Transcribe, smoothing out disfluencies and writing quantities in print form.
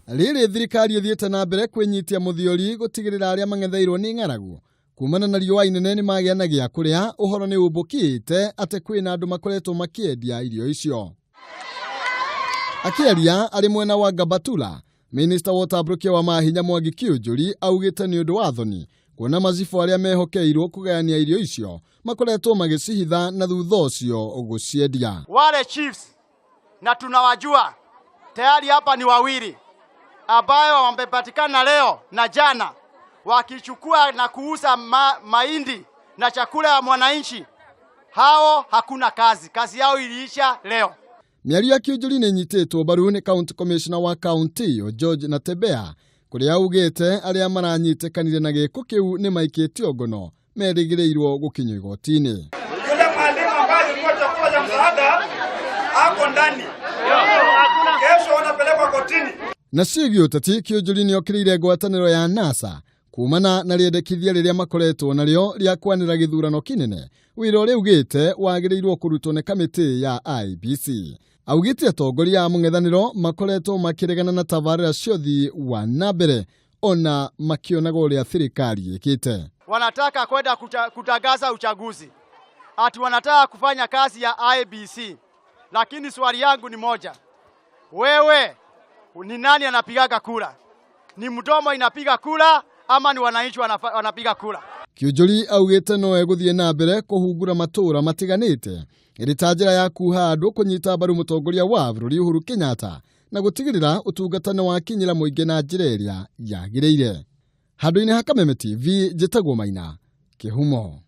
Rĩrĩ thirikari ĩthiĩte na mbere kwĩnyitia mũthiori gũtigĩrĩra arĩa mang'etheirwo nĩ ng'aragu kumana na riũa inene nĩ magĩa na gĩa kũrĩa, ũhoro nĩ ũmbũkĩte atĩ kwĩna andũ makoretwo makĩendia irio icio. Akĩaria arĩ mwena wa Gabatula, minista wa ũtambũrũkia wa mahinya Mwangi Kiunjuri augĩte nĩ ũndũ wa thoni kuona macibũ arĩa mehokeirwo kũgayania irio icio makoretwo magĩcihitha na thutha ũcio gũciendia. Wale chiefs na tunawajua tayari hapa ni wawili ambayo wamepatikana leo na jana wakichukua na kuuza mahindi na chakula ya mwananchi. Hao hakuna kazi, kazi yao iliisha leo. Mĩario ya Kiunjuri nĩ ĩnyitĩtwo mbaru nĩ county commissioner wa county ĩyo George Natembeya, kũrĩa augĩte arĩa maranyitĩkanire na gĩko kĩu nĩ maikĩtio ngono merĩgĩrĩirwo gũkinyio igoti-inĩ. Yule mwalimu ambaye alikuwa chakula cha msaada ako ndani, kesho wanapelekwa kotini. Na ciĩgiĩ ũteti, Kiunjuri nĩ okĩrĩire ngwatanĩro ya NASA kumana na rĩendekithia rĩrĩa makoretwo narĩo rĩa kwanĩra gĩthurano kĩnene, wĩra ũrĩa augĩte wagĩrĩirwo kũrutwo nĩ kamĩtĩ ya IEBC. Augĩte atongoria a mũng'ethanĩro makoretwo makĩregana na tabarĩra cia ũthii wa na mbere ona makĩonaga ũrĩa thirikari ĩkĩte. Wanataka kwenda kutangaza uchaguzi, ati wanataka kufanya kazi ya IEBC. Lakini swali yangu ni moja, wewe ni nani anapigaga kura? Ni mdomo inapiga kura ama ni wananchi wanapiga kura? Kiunjuri augĩte no egũthiĩ na mbere kũhungura matũũra matiganĩte ĩrĩ ta njĩra ya kuha andũ kũnyita mbaru mũtongoria wa bũrũri Uhuru Kenyatta na gũtigĩrĩra ũtungata nĩ wakinyĩra mũingĩ na njĩra ĩrĩa yagĩrĩire. Handũ-inĩ ha Kameme TV, njĩtagwo Maina Kĩhumo.